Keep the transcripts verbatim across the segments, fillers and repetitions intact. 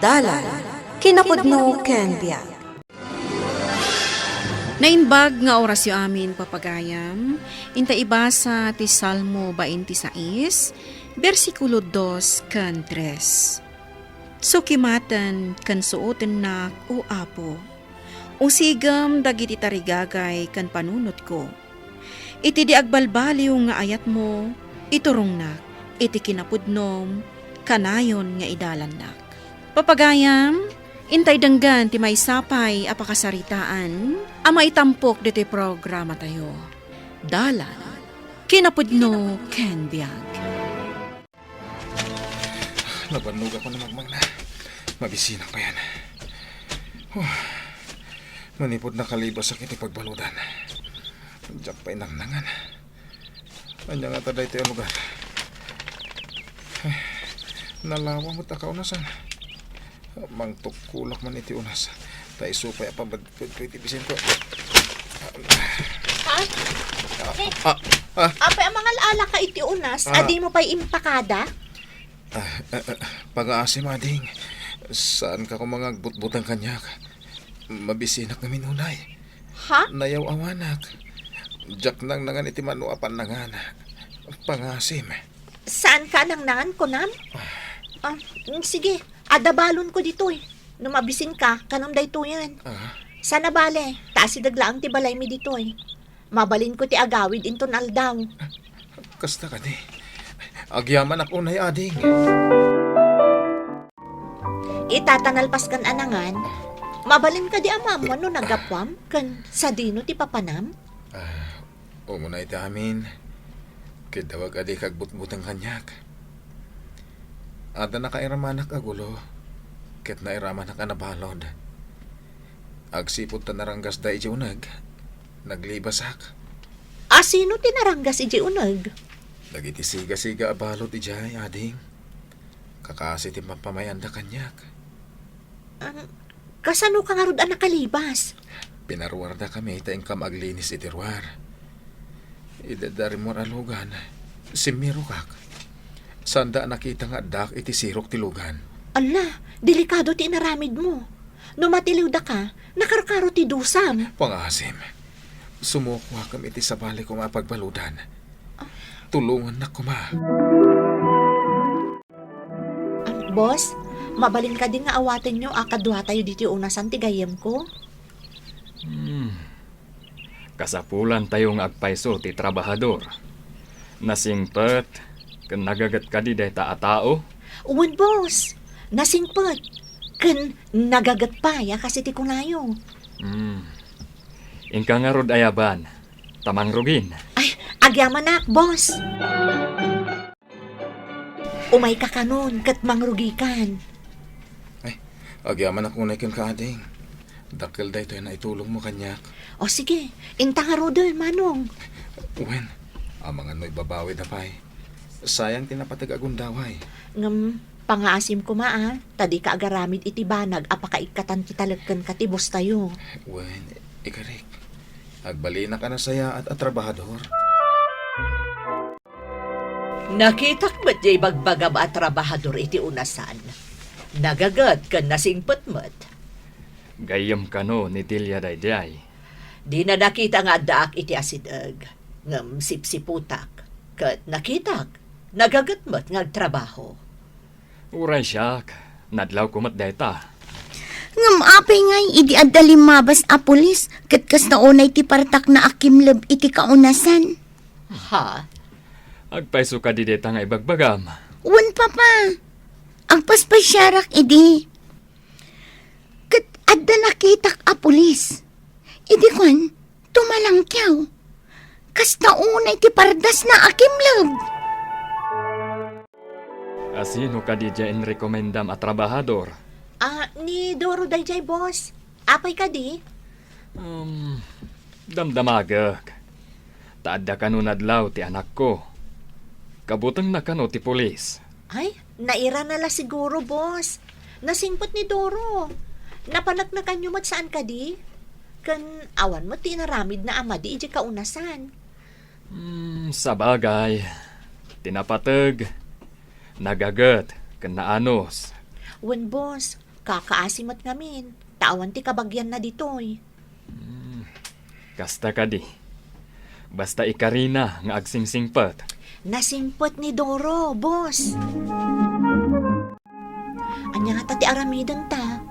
Dalan, kinapudno ken biag. Naimbag nga orasyo amin, papagayam, inta ibasa ti Salmo bainti sais, bersikulo dos ken tres. Sukimaten ken suotennak, O Apo. Usigem dagiti tarigagay ken panunotko. Iti di agbalbaliw nga ayatmo, iturongnak iti kinapudnom, kanayon nga idalannak. Papagayam, intay denggen ti maysa pay a pakasaritaan a maitampok ditoy programatayo. Dalan, kinapudno ken biag. Nabannogak a mangmangna. Mabisinak payen. Huh. Manipud nakalibasak iti pagbaludan, diak pay nangnangan. Ania ngata daytoy a lugar? Ay, nalawa met a kaunasan. Mangtukkolak man iti unas, ta isu pay a pabadbadko iti bisinko. Ha? Ah, ah, ah. Apay a mangal-alaka iti unas, a dimo pay impakada? Ah, ah, ah, pangaasim, ading. Saanka koma nga agbutbuteng kaniak. Mabisinak ngamin unay. Ha? Nayaw-awanak. Diak nangnangan iti mano a pannangan. Pangaasim. Saanka a nangnangan, kunam? Ah. Ah, mm, sige. Adda balonko ditoy. No mabisinka, kanom daytoyen. Ah. Saan a bale, ta asideg laeng ti balaymi ditoy. Mabalinko ti agawid inton aldaw. Kasta kadi. Agyamanak unay, ading. Ita ta nalpaskan a nangan, mabalin kadi a maammuan no naggapuam ken sadino ti papanam? Ah, umuna iti amin, ket dawag a dika agbutbuteng kaniak. Adda nakairamanak a gulo, ket nairamanak a nabalud. Agsipud ta naranggasda idiay uneg, naglibasak. A sino ti naranggas idiay uneg? Dagiti siga-siga a balud idiay, ading. Kakasi ti pampamayanda kaniak. Am, kasano ka ngarud a nakalibas? Pinaruardakami ta inkam aglinis iti ruar. Idi adda rimmuar a lugan, simmirokak. Saanda a nakita nga addaak iti sirok ti lugan. Alla, delikado ti inaramidmo. No matiliwdaka, nakarkaro ti dusam. Pangaasim, sumukoakam iti sabali koma a pagbaludan. Ah. Tulongannak koma. Ah, boss, mabalin kadi nga awatenyo a kaduatayo ditoy unasan ti gayyemko? Hmm. Kasapulantayo nga agpayso ti trabahador. Nasingpet ken nagaget kadi dayta a tao? Wen, boss. Nasingpet ken nagaget pay a kas iti kunayo. Hmm. Inka ngarud ayaban, ta mangrugin. Ay, agyamanak, boss. Umayka kanon ket mangrugikan. Ay, agyamanak unay kenka, ading. Dakkel daytoy a naitulongmo kaniak. O sige, inta ngaruden, manong. Wen, amangan no ibabawida pay. Sayang ti napateg a gundaway. Ngem, pangaasim koma, a, ta dika agaramid iti banag a pakaikkatan ti talek kenka ti boss tayo. Wen, ikarik. Agbalinak a nasayaat a trabahador. Nakitak met diay ibagbagam a trabahador iti unasan. Nagaget ken nasingpet met. Gayyem kano ni Delia daydiay? Dina nakita nga addaak iti asideg, ngem sipsiputak, ket nakitak, nagaget met nga agtrabaho. Uray siak, nadlawko met dayta. Ngem apay ngay idi adda limmabas a pulis ket kasta unay ti partakna a kimleb iti kaunasan? Ha? Agpayso kadi dayta nga ibagbagam? Wen, Papa. Agpaspasiarak idi. Ket adda nakitak a pulis. Idi kuan, tumalangkiaw. Kasta unay ti pardasna a kimleb. A sino kadi diay inrekomendam a trabahador? Ah, ni Doro daydiay, boss. Apay kadi? Um, damdamagek. Ta adda kano nadlaw ti anakko. Kabutengna kano ti pulis. Ay, nairana la siguro, boss. Nasingpet ni Doro. Napaneknekanyo met saan kadi? Ken awan met ti inaramidna a madi idiay kaunasan. Hmm, sabagay. Ti napateg, nagaget, ken naanus. Wen, boss. Kakaasi met ngamin, ta awan ti kabagianna ditoy. Hmm, kasta kadi. Basta ikarina nga agsingsingpet. Nasingpet ni Doro, boss. Ania ngata ti aramidenta?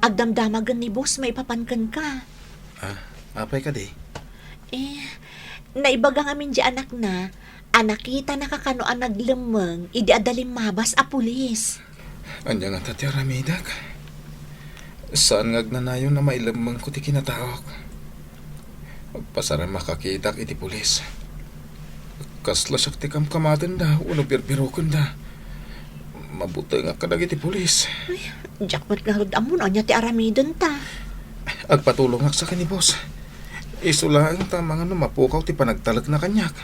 Agdamdamagen ni boss maipapan kenka. Ah, apay kadi? Eh, naibaga ngamin di anakna a nakitanaka kano a naglemmeng idi adda limmabas a pulis. Ania ngata ti aramidek? Saan nga agnanayon a mailemmengko ti kinataok. Pasaram a kakitak iti pulis. Kasla siak ti kamkamatenda wenno birbirokenda. Mabutengak kadagiti pulis. Ay, diak met ngarud ammo no ania ti aramidenta. Agpatulongak sa ken ni boss. Isu laeng ta amangan no mapukaw ti panagtalekna kaniak.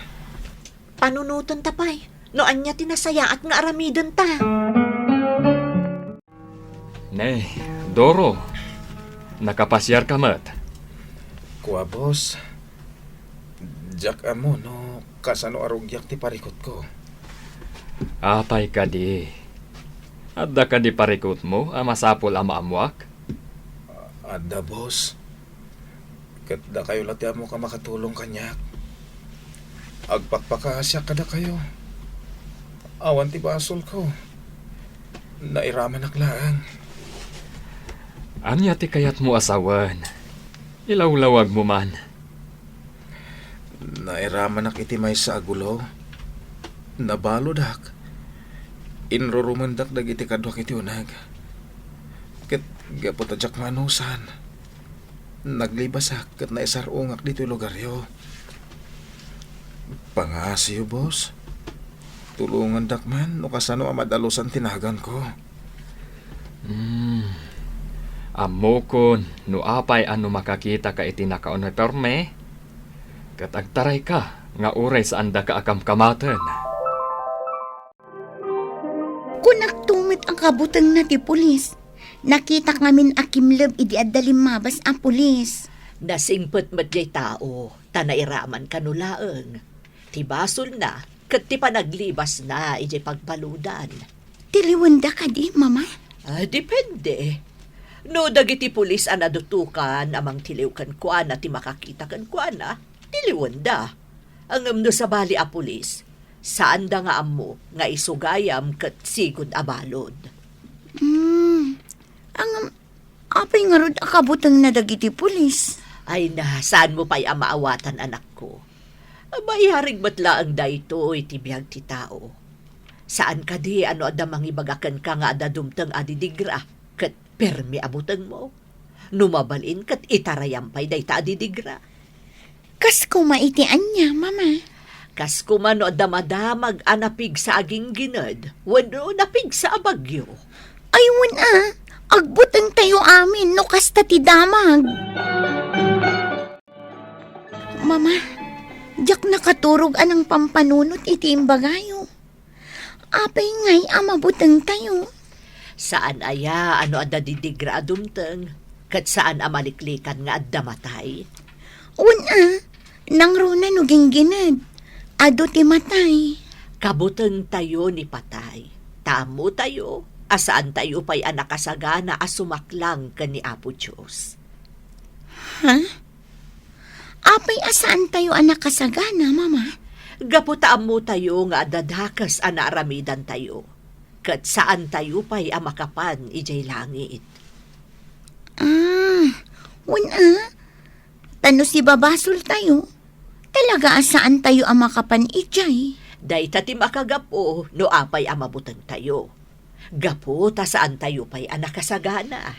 Panunotenta pay no ania ti nasayaat nga aramidenta. Ne, Doro, nakapasiarka met? Kua, boss. Diak ammo no kasano a rugiak ti parikutko. Apay kadi? Adda kadi parikutmo a masapul a maammuak? Adda, boss. Ket dakayo la ti ammok a makatulong kaniak. Agpakpakaasiak kadakayo. Awan ti basolko. Nairamanak laeng. Ania ti kayatmo a sawen? Ilawlawagmo man. Nairamanak iti maysa a gulo. Nabaludak. Inrurumendak dagiti kaduak iti uneg. Ket gapu ta diak maanusan, naglibasak ket naisar-ongak ditoy lugaryo. Pangaasiyo, boss. Tulongandak man no kasano a madalusan ti naganko. Hmm. Ammokon no apay a no makakitaka iti nakauniporme, ket agtarayka nga uray saandaka a kamkamaten. Kunakto met a kabutengna ti pulis. Nakitak ngamin a kimleb idi adda limmabas a pulis. Nasingpet met jay tao, ta nairaman kano laeng ti basolna ket ti panaglibasna idiay pagbaludan. Tiliwenda kadi, Mama? Ah, depende. No dagiti pulis a nadutokan a mangtiliw kenkuana ti makakita kenkuana, tiliwenda. Ngem no sabali a pulis, saanda nga ammo nga isu gayam ket sigud a balud. Hmm. Ngem, apay ngarud a kabutengna dagiti pulis? Ay na, saanmo pay a maawatan, anakko. Maiyarig met laeng daytoy ti biag ti tao. Saan kadi a no adda mangibaga kenka nga adda dumteng a didigra, ket permi a butengmo? No mabalin, ket itarayam pay dayta a didigra. Kas koma iti ania, Mama? Kas koma no adda madamag a napigsa a ginggined wenno napigsa a bagyo. Ay, wen a, agbutengtayo amin no kasta ti damag. Mama, diak nakaturog a nangpampanunot iti imbagayo. Apay ngay a mabutengtayo? Saan aya a no adda didigra a dumteng, ket saan a maliklikan nga adda matay? Wen a, nangruna no ginggined, adu ti matay. Kabutengtayo ni patay, ta ammotayo a saantayo pay a nakasagana a sumaklang ken ni Apo Dios. Ha? Apay a saantayo a nakasagana, Mama? Gapu ta ammotayo nga adda dakes a naaramidantayo, ket saantayo pay a makapan idiay langit. Ah, wen a, ta no sibabasoltayo, talaga a saantayo a makapan idiay. Dayta ti makagapu no apay a mabutengtayo. Gapu ta saantayo pay a nakasagana.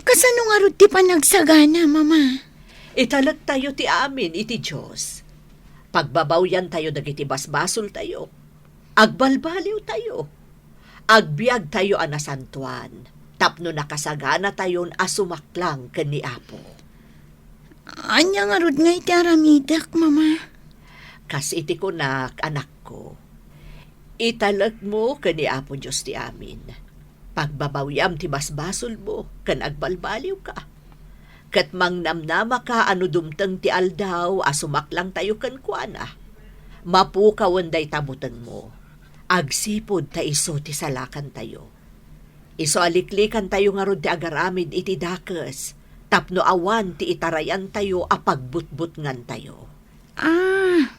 Kasano ngarud ti panagsagana, Mama? Italektayo ti amin iti Dios. Pagbabawyantayo dagiti basbasoltayo. Agbalbaliwtayo. Agbiagtayo a nasantoan, tapno nakasaganatayon a sumaklang ken ni Apo. Ania ngarud ngay ti aramidek, Mama? Kas iti kunak, anakko, italekmo ken ni Apo Dios ti amin. Pagbabawiam ti basbasolmo ken agbalbaliwka. Ket mangnamnamaka a no dumteng ti aldaw a sumaklangtayo kenkuana, mapukawen dayta butengmo, agsipud ta isu ti salakantayo. Isu a liklikantayo ngarud ti agaramid iti dakes tapno awan ti itarayantayo a pagbutbutngantayo. Ah,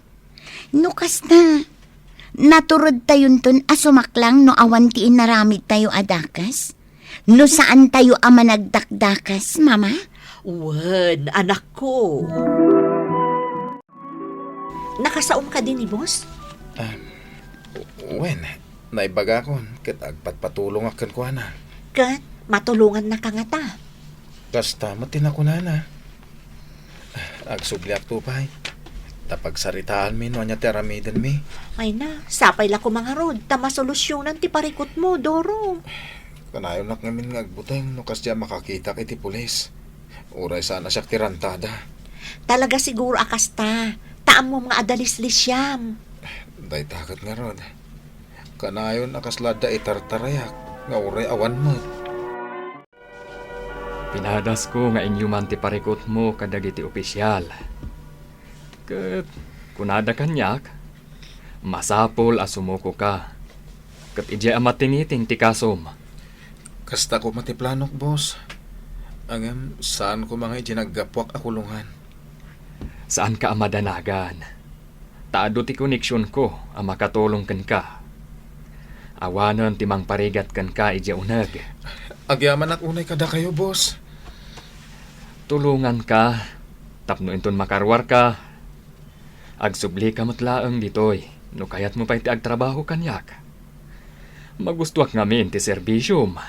no kasta, naturedtayonton a sumaklang no awan ti inaramidtayo a dakes? No saantayo a managdakdakes, Mama? Wen, anakko. Nakasaom kadi ni boss? Ah, wen, naibagakon ket agpatpatulongak kenkuana. Ket matulongannaka ngata? Kasta met ti nakunana. Agsubliakto pay ta pagsaritaanmi no ania ti aramidenmi. Ay na, sapay la koma ngarud ta masolusionan ti parikutmo, Doro. Kanayonak ngamin nga agbuteng no kasdiay a makakitak iti pulis. Uray saan a siak ti rantada. Talaga siguro a kasta, ta ammom nga adda lislisiam. Dayta ket ngarud. Kanayon a kasla adda itartarayak nga uray awan met. Pinadasko nga inyuman ti parikutmo kadagiti opisial. Ket kunada kaniak, masapul a sumukoka. Ket idiay a matingiting ti kasom. Kasta koma ti planok, boss. Ngem saan koma nga idiay naggapuak a kulongan. Saanka a madanagan. Ta adu ti koneksionko a makatulong kenka. Awanen ti mangparigat kenka idiay uneg. Agyamanak unay kadakayo, boss. Tulonganka tapno inton makaruarka, agsublika met laeng ditoy no kayatmo pay ti agtrabaho kaniak. Magustoak ngamin ti serbisiom.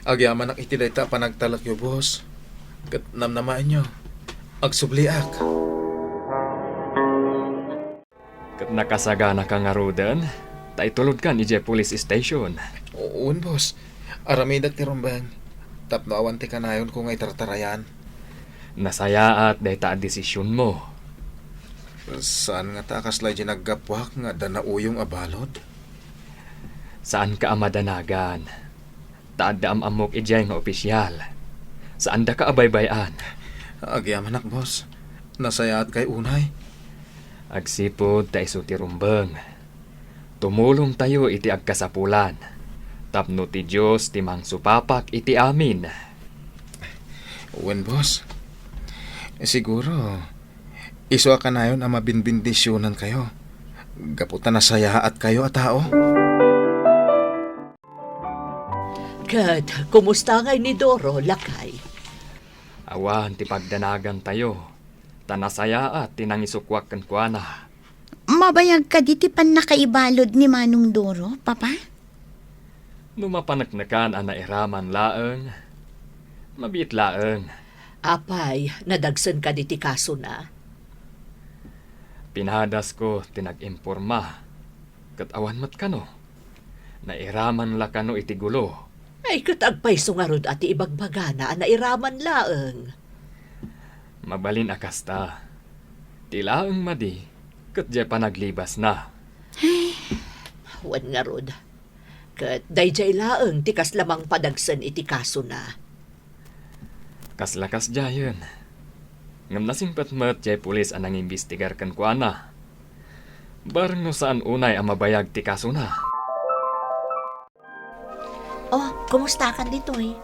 Agyamanak iti dayta a panagtalekyo, boss. Ket namnamaenyo, agsubliak. Ket nakasaganaka ngaruden, ta itulodkan idiay police station. Wen, boss. Aramidek ti rumbeng, tapno awan ti kanayonko nga itartarayan. Nasayaat dayta a desisionmo. Saan ngata a kasla idiay naggapuak nga adda nauyong a balud? Saanka a madanagan. Ta adda am-ammok idiay nga opisial. Saandaka a baybay-an. Agyamanak, boss. Nasayaatkay unay. Agsipud ta isu ti rumbeng, tumulongtayo iti agkasapulan, tapno ti Dios ti mangsupapak iti amin. Wen, boss. Siguro, isu a kanayon a mabinbindisionankayo gapu ta nasayaatkayo a tao. Ket kumusta ngay ni Doro, lakay? Awan ti pagdanagantayo, ta nasayaat ti nangisukoak kenkuana. Mabayag kadi ti pannakaibalud ni Manong Doro, Papa? No mapaneknekan a nairaman laeng, mabiit laeng. Apay, nadagsen kadi ti kasona? Pinadasko ti nag-imporma, ket awan met kano. Nairaman la kano iti gulo? Ay, ket agpayso ngarud a ti ibagbagana a nairaman laeng. Mabalin a kasta. Ti laeng madi, ket diay panaglibasna. Wen ngarud. Ket daydiay laeng ti kasla mangpadagsen iti kasona. Kasla kasdiayen. Ngem nasingpet met diay pulis a nangimbestigar kenkuana. Bareng no saan unay a mabayag ti kasona. Oh, kumustakan ditoy?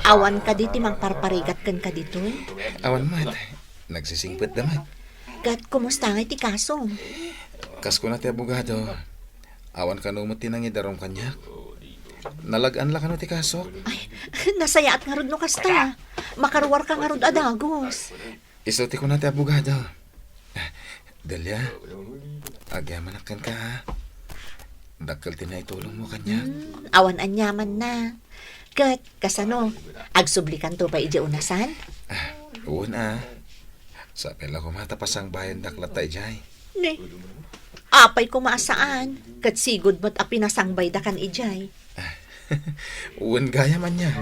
Awan kadi ti mangparparigat kenka ditoy? Awan met. Nagsisingpet da met. Ket kumusta ngay ti kasom? Kas kuna ti abogado, awan kano met ti nangidarum kaniak. Nalag-an la kano ti kasok? Ay, nasayaat ngarud no kasta. Makaruarka ngarud a dagus. Isu ti kuna ti abogado. Delia, agyamanak kenka, ha? Dakkel ti naitulongmo kaniak. Hmm, awan aniamanna. Ket, kasano, agsublikanto pay idiay unasan? Ah, wen a. Sapay la koma ta pasangbayandak latta idiay. Ne, apay koma a saan, ket sigud met a pinasangbaydakan idiay. Wen gayam ania.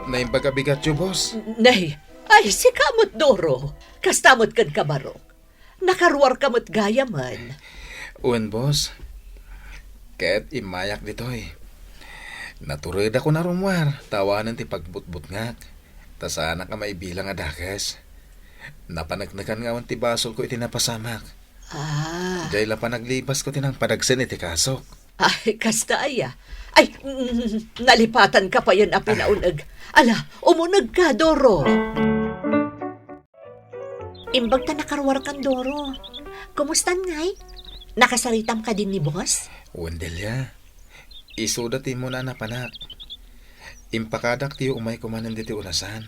Naimbag a bigatyo, boss. Nay, ay, sika met, Doro. Kasta met kenka, Barok. Nakaruarka met gayamen. Wen, boss. Ket immayak ditoy. Naturedakon a rummuar, ta awanen ti pagbutbutngak. Ta saanak a maibilang a dakes. Napaneknekan nga awan ti basolko iti napasamak. Ah. Diay la panaglubasko ti nangpadagsen iti kasok. Ay, kasta aya. Ay, mm, nalipatanka payen a pinauneg. Ala, umunegka, Doro. Imbag ta nakaruarkan, Doro. Kumustan ngay? Nakasaritam kadin ni boss? Wen, Delia. Isuda ti immuna a napanak. Impakadak ti umayko manen ditoy unasan.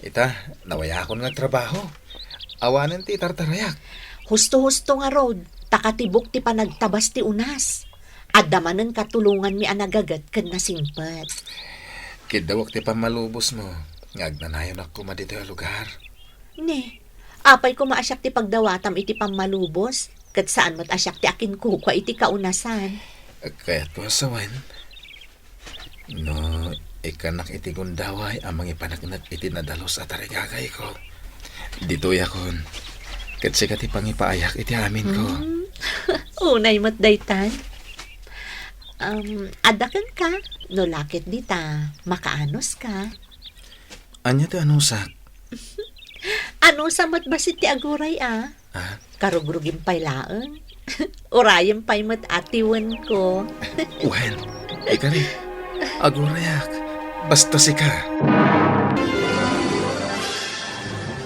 Ita, nawayakon nga agtrabaho. Awanen ti itartarayak. Husto-husto ngarud, ta katibuk ti panagtabas ti unas. Adda manen katulonganmi a nagaget ken nasingpet. Kiddawek ti pammalubosmo nga agnanayonak koma ditoy a lugar. Ne, apay koma a siak ti pagdawatam iti pammalubos, ket saan met a siak ti akinkukua iti kaunasan. Kayatko a sawen, no ikkannak iti gundaway a mangipaneknek iti nadalus a tarigagayko. Ditoyakon, ket sika ti pangipaayak iti aminko. Hmm. Unay met daytan. Um, adda kenka, no la ket dita, makaanuska. Ania ti anusak? Anusa met bassit ti aguray a? Ah? Karugrugim pay laeng. Urayem pay met a ti wenko. Wen, ikari, agurayak, basta sika.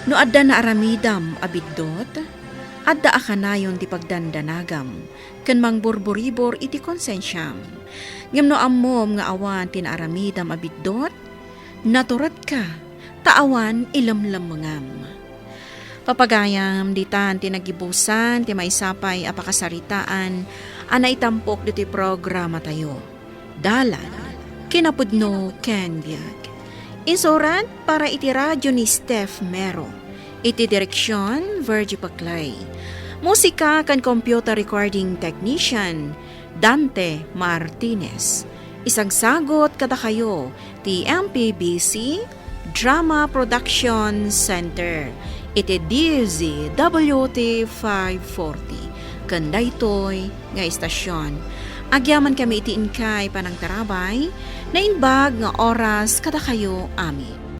No adda naaramidam a biddut, adda a kanayon ti pagdandanagam ken mangburburibor iti konsensiam. Ngem no ammom nga awan ti naaramidam a biddut, naturedka ta awan ilemlemmengam. Papagayam, ditan ti nagibusan ti maysa pay a pakasaritaan a naitampok ditoy programatayo, Dalan, Kinapudno ken Biag. Insurat para iti radyo ni Steph Mero. Iti direksion, Virgie Paclay. Musika ken computer recording technician, Dante Martinez. Isagsagut kadakayo ti M P B C Drama Production Center iti D Z W T five forty. Ken daytoy nga istasyon, agyamankami iti inkay panangtarabay, naimbag nga oras kadakayo amin.